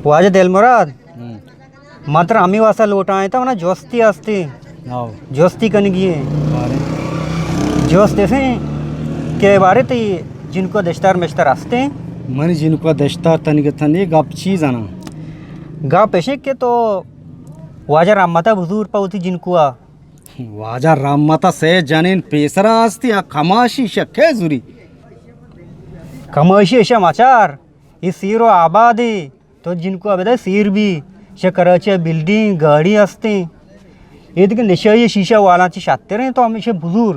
واجہ دلمراد، ہم۔ من ترا ہمے واسطہ لوٹائینتا، منا جستی ہستی۔ ہاؤ۔ جستی کنگی ایں۔ بارے۔ جست ایسیں کہ بارے تئی جنکو دشتار مشتار ہستیں؟ منی جنکو دشتار تنیگہ تنی گپ چی زاناں؟ گپ ایشیں کہ تو واجہ رحمت ءَ بزور پہ وتی جنکو ءَ۔ واجہ رحمت ءَ سے جنین پیسرا ہستی، آ کماشی شکے زوری۔ کماشی ایشا مچار، اے سیر و آبادی۔ تو جنکو ءَ بدئے سیر بی، چہ کراچی ءَ بلڈنگ، گاڑی ہستیں۔ اے دگہ نشئی شیشہ والاں چہ شتریں، تو ہمیشہ بزور۔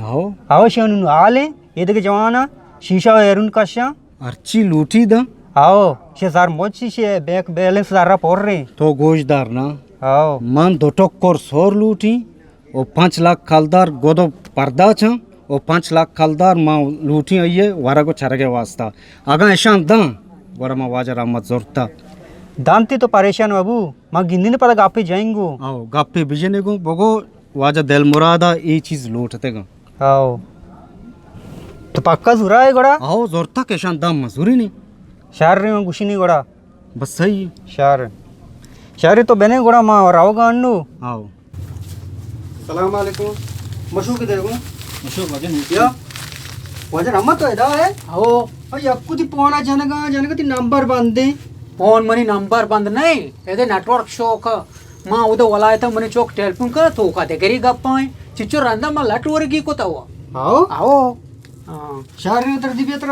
ہاؤ۔ ہاؤ، شے انوں حالیں، اے دگہ جواناں شیشہ و ہیرون کشاں۔ ہرچی لوٹی داں۔ ہاؤ، شے زر مچ، شے بینک بیلنس زر ءَ پریں۔ تو گوش دار نا۔ ہاؤ۔ من دو ٹکر سور لوٹی۔ و پنچ لاکھ کلدار گد و پرداچاں و پنچ لاکھ کلدار ما لوٹیں آئی ءِ ورگ و چرگ ءِ واسطہ۔ اگاں اشاں داں، گڑا ما واجہ رحمت زرتا۔ دانتی تو پریشان مبو، ما گندین پدا گپے جائیں گو۔ آؤ، گپے بجنے گو، بگو واجہ دل مراد ءَ اے چیز لوٹتے گا۔ آؤ۔ تو پکا زورا ہے گڑا؟ آؤ، زرتا کہ اشاں داں ما زوری نہیں۔ شہر رہے ہوں گوشی نہیں گڑا۔ بس صحیح۔ شر۔ شر تو بنے گڑا ما روگا انو۔ آؤ۔ السلام علیکم۔ مشوک دے گو۔ مشوک واجہ نہیں۔ یا؟ واجہ رحمت تو ادا ہے؟ آؤ۔ او یکو تی پونا جنگا، جنگا تی نمبر بند ہے۔ پون منی نمبر بند نہیں۔ اے دے نیٹورک شوک۔ ما او دے ولایتا منی چوک ٹیلیفون کر تو کا دے گری گپائیں۔ چچو رندا ما لٹ ورگی کو تو۔ آؤ۔ آؤ۔ ہاں۔ شر تر دی بیتر۔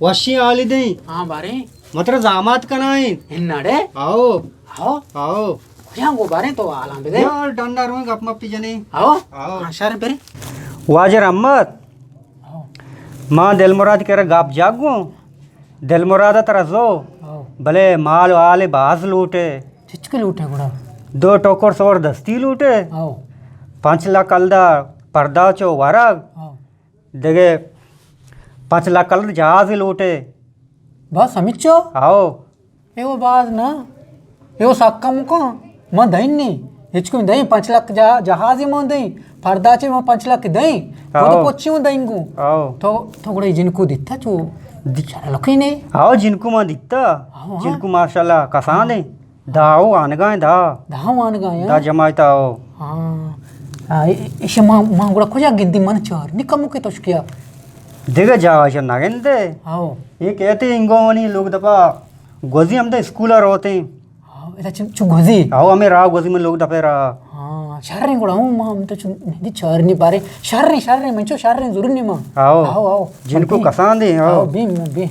وشی حالی دیں۔ ہاں باریں۔ متر زامات کنائیں۔ اناڑے؟ آؤ۔ آؤ۔ آؤ۔ کجا گو باریں تو حالاں بدے۔ یار ڈنڈا رویں گپ مپی جنے۔ آؤ۔ آؤ۔ ہاں، شر پرے۔ واجہ رحمت۔ آؤ۔ ما دل مراد کرا گپ جاگوں۔ دل مراد ترا زو۔ آؤ۔ بلے مال و حال باز لوٹے۔ چچکے لوٹے گڑا؟ دو ٹوکر سور دستی لوٹے۔ آؤ۔ پنچ لاکھ کلدار پرداچو ورگ۔ آؤ۔ دگہ پنچ لاکھ کلدار جہازے لوٹے۔ بس ہمچو؟ ہاؤ۔ اے وہ باز نا۔ اے وہ سک کم کن۔ من دئیں نی۔ ہچ کم دئیں، پنچ لاکھ جہا-، جہازے من دئیں۔ پرداچے من پنچ لاکھ دئیں۔ ہاؤ۔ تو پوچی من دئیں گو۔ ہاؤ۔ تو، تو گڑا جنکو دیتا چو؟ دی- چارا لکھیں نے؟ ہاؤ، جنکو من دیتا۔ ہاؤ، ہاں۔ جنکو ماشاءاللہ کسان ہے۔ داؤ آنگا ہیں دا۔ داؤ آنگا ہیں؟ دا جماعت آؤ۔ ہاں۔ آ، اے-، ایشی ما، ما گڑا کجا گندی من چار۔ نی کمو کے توش کیا۔ دیگہ جا ایشی نہ گندے۔ آؤ۔ یہ کہتے انگو منی لوگ دپا گوزی ہم دے اسکول روتے ہیں۔ آؤ، ادا چو، چو گوزی؟ آؤ، ہمیں راہ گوزی من لوگ دپے راہ۔ ہاں، شر رہے گڑا ہوں، ما ہم تو چو، نہیں چار نہیں پارے۔ شر رہے، شر رہے، من چو شر رہے ضرور نہیں ما۔ آؤ۔ آؤ، آؤ۔ جنکو کسان دے، آؤ۔ آؤ، بی، بی۔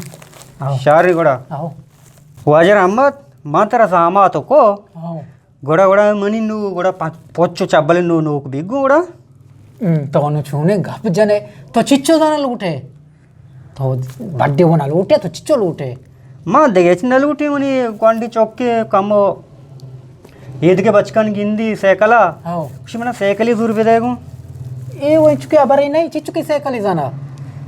آؤ۔ شر رہے گڑا۔ آؤ۔ واجہ رحمت، من ترا زامات کو۔ آؤ۔ گڑا، گڑا منی نو، گڑا پچ-، پچ و چبل نو نوک بیگو گڑا۔ ہم، تو نو چونے گپ جنے، تو چچو زانا لوٹے؟ تو بڈے وہ نہ لوٹے، تو چچو لوٹے؟ ما دگہ چ نہ لوٹی، منی گوانڈی چوکے کم و عید کے بچکن گندی سائیکلا۔ آؤ۔ کچھ منا سائیکلی زور بدے گو۔ اے وہ چکے ابرے نہیں، چچو کی سائیکلی زانا؟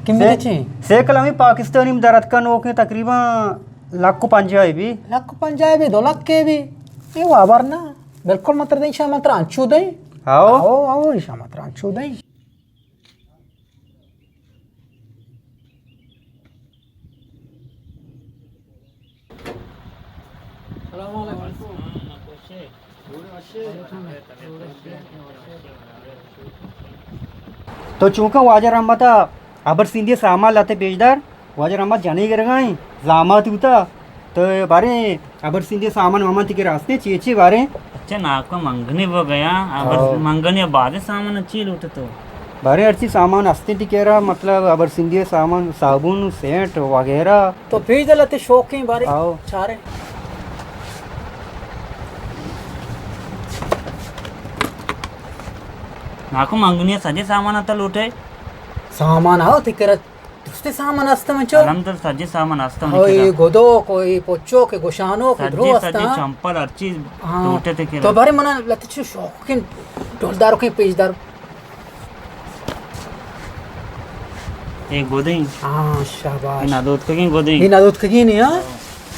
کہ میرے سے-، چی؟ سائیکل ہمیں پاکستانی میں درد کا نوکے تقریباً لکھ و پنجاہ بی۔ لکھ و پنجاہ بی، دو لکھ کے بی۔ اے وابر نا۔ بالکل متر دیں، شاہ متر انچو دیں۔ آؤ۔ آؤ، آؤ، شاہ متر انچو دیں۔ السلام علیکم۔ تو چونکا واجہ رحمت ءَ ابر سندھی سامان لاتے پیشدار، واجہ رحمت جنے گرگائیں، زامات ہوتا، تو بارے ابر سندھی سامان مامان تکی راستے چیے چیے بارے؟ اچھا، ناکو منگنی وہ گیا، ابر ہاں۔ منگنی بعد سامان اچھی لوٹے تو۔ بارے ہرچی سامان ہستے تکی را، مطلب ابر سندھی سامان، صابن، سینٹ وغیرہ۔ تو پیش دلتے شوقیں بارے آؤ۔ چارے۔ ناکو منگنی سجے سامان آتا لوٹے۔ سامان آؤ تکی را۔ درستی سامان است من چو۔ الحمدللہ سجے سامان است من او، تکی را۔ اے گدو کو، اے پچو کے گوشانو کے سجے، درو است سجے ہاں۔ چمپل ہر چیز ہاں۔ لوٹے تکی را۔ تو بارے منا لتے چو شوقیں ڈولدارو کے پیش دار۔ اے گدیں۔ ہاں، شاباش۔ اے نادوتکگیں گدیں۔ اے نادوتکگیں نی، ہاں؟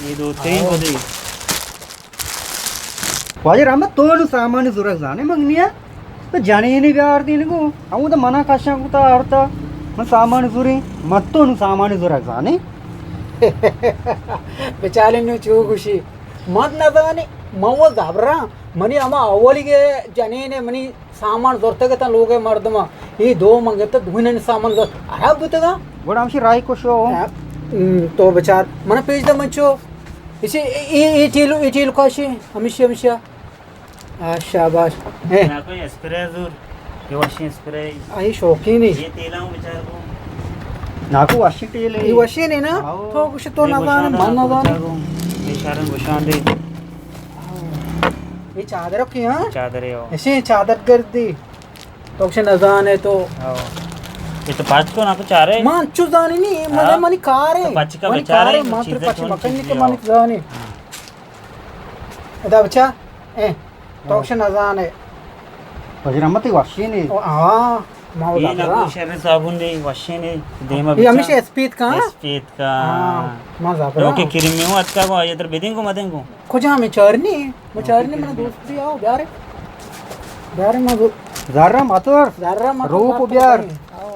اے دوتکگیں ہاں۔ گدیں۔ واجہ رحمت تو نو سامان زورگ زانے منگنی ہے؟ تو جنینی بیار دین گو۔ ہمو تو منا کشاں کتا آرتا۔ من سامان زوریں۔ من تو نو سامان زورگ زانے۔ بچارے نوں چو گوشی، من نزانی، من و زبراں، منی ہما اولی جنین منی سامان زرتگ اتاں لوگ ءِ مردماں۔ اے دو من گپت، دوئینانی سامان زرت، خراب بوتگاں۔ گڑا ہمشی راہی کشو۔ ہم، تو بچار، من پیش دے من چو۔ اسی، اے، اے، اے ٹیلو، اے ٹیلو کاشی، ہمیشی، ہمیشی۔ آ، شاباش۔ اے۔ نا کوئی اسپرے زور، یہ وشیں اسپرے۔ آ، یہ شوقین ہے۔ یہ تیلا ہوں بچار کو۔ نا کو وشی ٹیل ہے۔ یہ وشی نہیں نا؟ آؤ۔ تو کچھ تو یہ نہ گشان جانے، دے، من نہ آپ جانے۔ بچار کو۔ یہ شارن گشان دے۔ اے چادر کی، ہاں؟ چادر ہے، ہو۔ ایسے چادر گردی۔ تو کچھ نہ زانے تو۔ ہاں۔ یہ تو پچ کو نا کچھ آ رہے۔ من چو زانی نہیں، من، ہاں۔ منی کار ہے۔ تو پچ کا منی بچارے، کار ہے، من چیزیں تو پچ چون مکن نہیں چیزیں تو ہو۔ منی زانی۔ ہاں۔ ادا بچا، اے، تو ہاں۔ کچھ نہ زانے۔ وزیر احمد تی وشی نہیں۔ او، ہاں، ما یہ نہ زبرا۔ کوئی شر صابن نہیں، وشی نہیں، دیما یہ بچا۔ ہمیشہ اسپیت کا، ہاں؟ اسپیت کا۔ ہاں، ما زبرا۔ لوگ کے کریم میں ہوں، اتکا کو، یہ در بدین کو مدین کو۔ کجا میں چارنی؟ میں چارنی، من دوست بھی آؤ، بیارے۔ بیارے، من دو-، زارا ماتور۔ زارا ماتور، روپ ماتور بیار۔ آؤ۔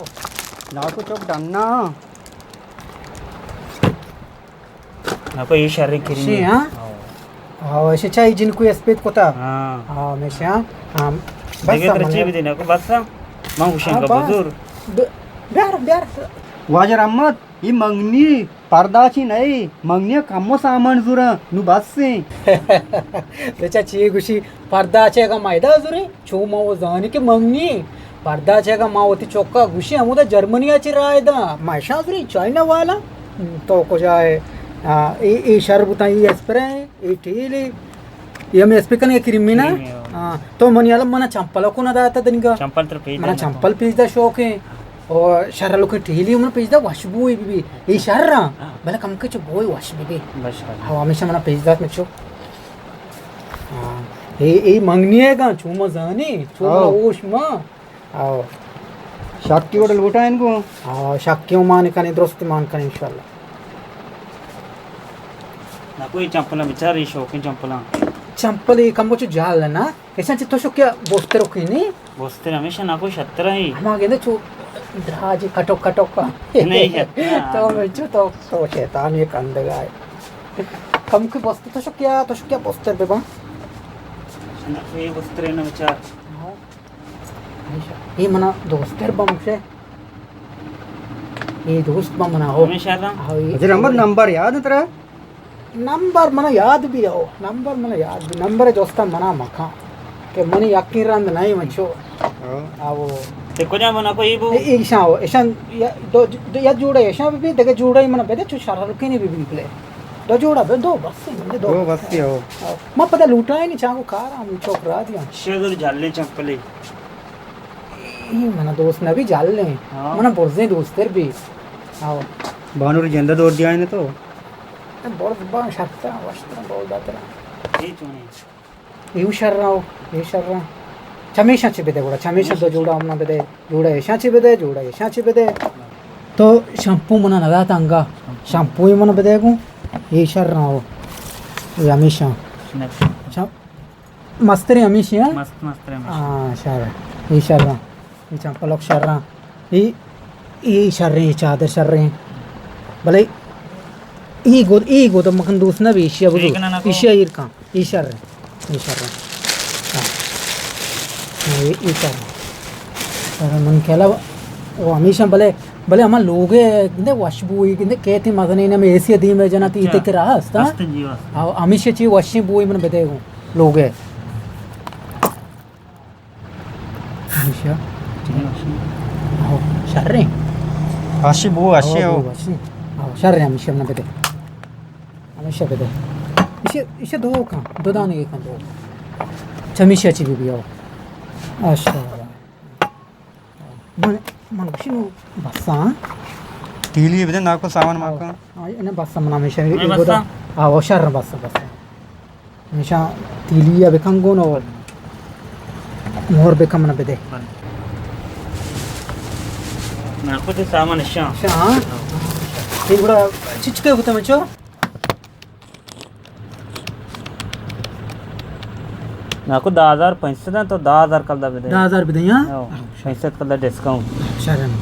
ناکو چوک ڈننا۔ ناکو یہ شر کریم۔ شی، ہاں؟ آؤ۔ آؤ، ایسے چاہی جن کوئی اسپیت کتا۔ ہاں۔ آؤ، میں شاں۔ ہاں۔ بس دیگه ترچی بھی دینا کو، بس۔ من گوشن ہاں، کا بس۔ بزرگ۔ ب-، بیار، بیار۔ واجہ رحمت۔ ای منگنی پرداچی نئے، منگنی کمو سامان زوراں، نو بس ایں۔ بچا چی گوشی، پرداچے گا میدا زوریں، چو ما و زانی کہ منگنی، پرداچے گا ما وتی چوکا گوشی، ہمودا جرمنی چی رائے دا، ما اشاں زوری، چائنا والا، تو کجا ہے؟ آ، ای، ای شر بوتاں، ای اسپرے ہیں، ای ٹیل ہے۔ یہ ہمیں اسپیکر ہے، کریمی نا؟ کریمی، ہاں۔ ہاں، تو منی حالا منا چمپل کو نہ داتا دنگا۔ چمپل تر پیدا منا نہ چمپل کو۔ پیدا شوق ہے۔ او شر لوکیں ٹیلی من پیش دا وشبوئی بی بی۔ اے شر ہاں۔ ہاں۔ بلے کم کے چو بوئی وش بی بی۔ بس، بس۔ ہاں، ہمیشہ منا پیش دات مچو۔ ہاں۔ اے، اے منگنی ہے گا، چو ما زانی، چو منا ہاں۔ ہوش ما۔ ہاں۔ شاکی وڑ لوٹا ان کو۔ ہاں، شاکی مان کنے، درست مان کنے انشاءاللہ۔ نہ کوئی چمپلاں بچار، اے شوقیں چمپلاں۔ چمپل اے کم چو جال نا۔ ایشاں چہ تو شکیا بوستر کنی؟ بوستر ہمیشہ ناکو شتر ہیں۔ ہما گندے چو دراجی کٹوک کٹوک کا۔ نہیں ہے۔ تو میں چو تو، تو شیطان یہ کندگا ہے۔ کم کی بوستر تو شکیا، تو شکیا بوستر بے با۔ ناکو یہ بوستر ہے نا بچار۔ ہاں۔ ایشا۔ یہ منا دوستر بم سے۔ یہ دوست بم منا ہو۔ ہمیشہ رہا؟ ہاں، یہ حضرت احمد نمبر یاد ہے ترا؟ نمبر منا یاد بی او، نمبر منا یاد بی، نمبر جوستا منا مکان کہ منی یقین رند نہیں منچو۔ ہاں۔ آو۔ تے کجا منا کو ای بو؟ ای، ایشان او، ایشان یا، دو، دو، یا جوڑا ایشان بی، دگہ جوڑا منا بدے، چو شرحال کنی بی بی پلے۔ دو جوڑا بے، دو بس، دو دو بس۔ بس ہو۔ آو۔ ما پدا لوٹا ہی نہیں، چاہو کار ہم چوک را دیا۔ شیدر جلے چمپلے۔ ای منا دوست نبی جلے۔ ہاں۔ منا برزیں دوستر بی۔ آو۔ بانور جندہ دور دیا ہے نا تو۔ برز بان شرطا، وشتر بول داترا۔ اے چونیں؟ ایو شر راو، اے شر را۔ چمیشاں چی بدے گڑا، چمیشاں دو جوڑا ہم نہ بدے، جوڑا ایشاں چی بدے، جوڑا ایشاں چی بدے۔ تو شمپو منا نہ دات انگا، شمپو ہی منا بدے گوں، اے شر راو۔ اے ہمیشاں۔ شم-، مستریں ہمیشی ہیں؟ مست، مستریں ہمیشی۔ ہاں، شر۔ اے شر را۔ اے چمپلک شر را۔ اے، اے شر ہیں، اے چادر شر ہیں۔ بلے اے گود، اے گود مکن دوست نہ بی، ایشیا بزور۔ ایشیا ایر کن۔ اے شر ہیں۔ اے شر ہیں۔ ہاں۔ ہاں، اے، اے شر ہیں۔ شر من کلا وہ ہمیشہ بلے، بلے ہما لوگے گندے وشبوئی گندے کہتے مزنین ہمیں ایسی دیم ہے جنا تی اچھا۔ تے کرا ہست، ہاں؟ ہست جی، ہست۔ ہاں، ہمیشہ چی وشیں بوئی من بدے گوں لوگے۔ ہمیشہ۔ ہاں، شر ہیں۔ ہاشی بو، ہاشی ہو۔ ہاں، شر ہیں، ہمیشہ من بدے۔ ہمیشہ بدے۔ اسے، اسے دو کن، دو دانے کن دو۔ چمیشہ چی بی بی ہو۔ اچھا۔ من، من گوشی نو بس ہاں۔ تیلی بدے ناکو سامان ماکا۔ ہاں، انہیں بس من ہمیشہ ہمیں یہ بس گودا۔ ہاں۔ آ، وہ شر بس، بس۔ ہمیشہ تیلی یا بکن گون اور مہر بکن من بدے۔ بلے۔ ناکو تے سامان شاں۔ شاں۔ یہ گوڑا چچکے ہوتا مچو؟ ناکو دہ ہزار پنچ سد ہیں تو دہ ہزار کلدار بدے۔ دہ ہزار بدے، ہاں؟ ہاں، پنچ سد کلدار ڈسکاؤنٹ۔ شرم۔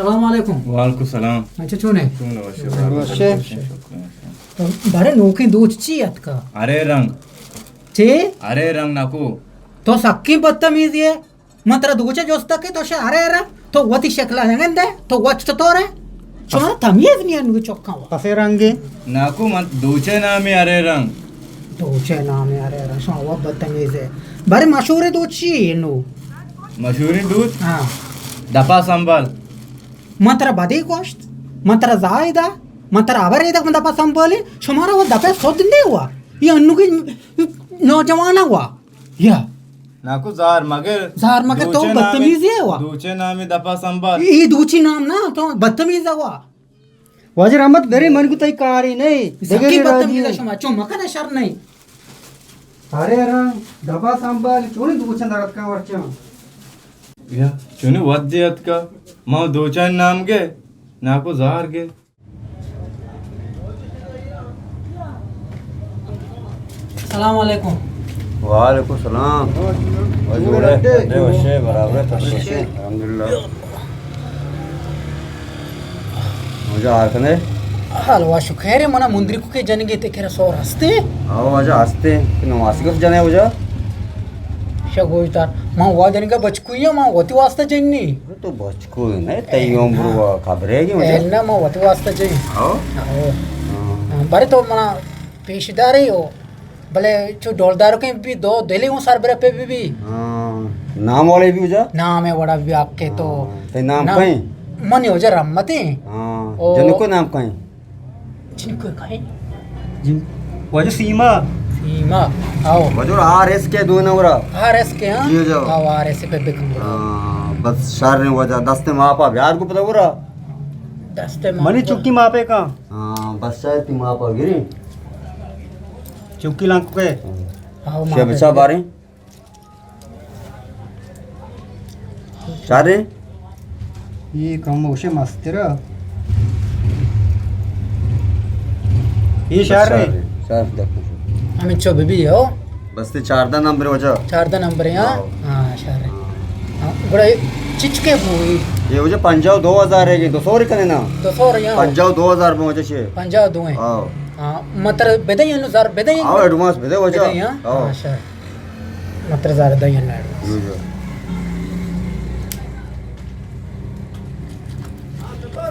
السلام علیکم۔ وعلیکم السلام۔ اچھا، چون ئے؟ چون ئے؟ وش ئے، برابر۔ وش ئے۔ تو بارے نوکیں دوچ چی اتکا؟ ارے رنگ۔ چی؟ ارے رنگ ناکو۔ تو سکیں بدتمیزے ئے۔ من ترا دوچ ءَ جست کہ تو شہ ارے رنگ، تو وتی شکل ءَ نہ گندئے، تو وت چطور ئے؟ شمارا تمیز نی انوگی چکاں وا۔ پسے رنگے؟ ناکو، من دوچ ءِ نام ئے ارے رنگ۔ دوچ ءِ نام ئے ارے رنگ، شما وا بدتمیز ئے۔ بارے مشہوریں دوچ چی ئے نو؟ مشہوریں دوچ؟ ہاں۔ دپا سنبھال۔ من ترا بدے گوشت، من ترا زاہ دا، من ترا ہبرے دا، من دپا سنبھالے، شمارا وا دپا سد نے وا۔ یہ انوگی نوجواناں وا۔ یا۔ ناکو، زار مگر۔ زار مگر، تو دوچ ءِ نام ئے، بدتمیزے وا۔ دوچ ءِ نام ئے دپا سنبھال۔ اے دوچی نام نا، تو بدتمیز وا۔ واجہ رحمت، برے، من کو تئی کاری نہیں۔ سکی بدتمیز شما، چون مکن شر نہیں۔ ارے رنگ، دپا سنبھال، چونی دوچاں در اتکا ورچاں۔ یا، چونی وت دے اتکا، ما دوچانی نام گے، ناکو زار گے۔ السلام علیکم۔ وعلیکم السلام۔ جوڑ ئے؟ جوڑ ئے؟ وش ئے، برابر ئے، تب وش ئے۔ الحمدللہ۔ واجہ حال کن ئے؟ حال واش و خیر ئے، منا مندری کو کے جنگے تے کرا سور ہستے؟ آو واجہ ہستے، کہ نماسی کو جنے واجہ؟ شا گوشدار، ما وا جنگا بچکوئی، ما وتی واسطہ جنی۔ تو بچکو نہ، تئی عمر وا خبرے کہ مجھے۔ اے نہ، ما وتی واسطہ جئی۔ ہاں؟ ہاں۔ ہاں۔ ہاں، بارے تو منا پیش دارے ہو، بلے چو ڈولدار کے بھی دو دلی ہوں سر برا پہ بھی بھی۔ ہاں۔ نام والے بھی ہو جا؟ نام ہے وڑا بھی آپ کے تو۔ ہاں۔ تئی نام نام کہیں؟ منی ہو جا رحمت ہے۔ ہاں۔ او۔ جنو کو نام کہیں؟ جنکو کئے؟ جی۔ واجہ سیما۔ سیما۔ آو۔ واجہ آر ایس کے دو نورا۔ آر ایس کے، ہاں؟ جی، جی۔ آو، آر ایس کے پہ بکن برا۔ ہاں، بس شر واجہ دست ما پا بیار کو پتا برا۔ دست ما منی پا۔ چکی ما پہ کا؟ ہاں، بس شاید تی ما پا گری۔ چکی لانک کے۔ آو، ما شب پہ۔ بارے۔ شارے؟ یہ کم ہوشے مسترا۔ یہ شارے؟ شارے، شارے، دیکھو۔ ہمیں چو بی بی ہو؟ بس تے چاردہ نمبر واجہ۔ چاردہ نمبر ہے، ہاں؟ ہاں۔ ہاں، شارے۔ ہاں، گڑا چچکے بوئی؟ یہ واجہ پنجاہ و دو ہزار ہے، یہ دو سو رکھنے نا۔ دو سو رہی، ہاں۔ پنجاہ و دو ہزار پہنچے۔ پنجاہ و دو ہیں۔ ہاں۔ ہاں، مطلب بدے یا نو زر بدے یا؟ ہاں، ایڈوانس بدے واجہ۔ بدے یا؟ ہاں۔ ہاں، شارے۔ متر زر دئیں نہ ایڈوانس۔ جو، جو۔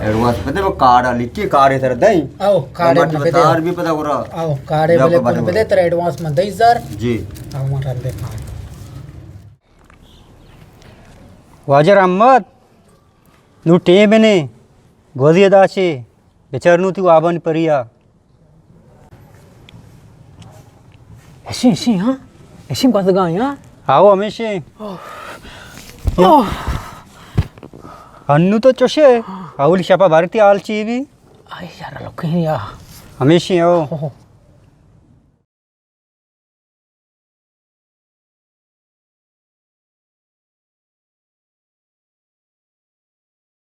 ایڈوانس پتہ وہ کارڈ لکھی، کارڈ سر دئیں۔ او، کارڈ مت پتہ۔ تار بھی پتہ کرا۔ او، کارڈ بلے پتہ کرا۔ تر ایڈوانس من دئیں زر۔ جی۔ او، من رندے کارڈ۔ واجہ رحمت، نو ٹیم نے، گوزی داشے، بچار نو تی وابانی پریا۔ اشی، اشی، ہاں؟ اشی گوزگا، ہاں؟ آو، ہمیشی۔ اوہ۔ اوہ۔ انو تو چوشے؟ اولی شپا بارتی حال چی بی؟ آئی یار، لوکیں یا۔ ہمیشی، او۔ اوہ۔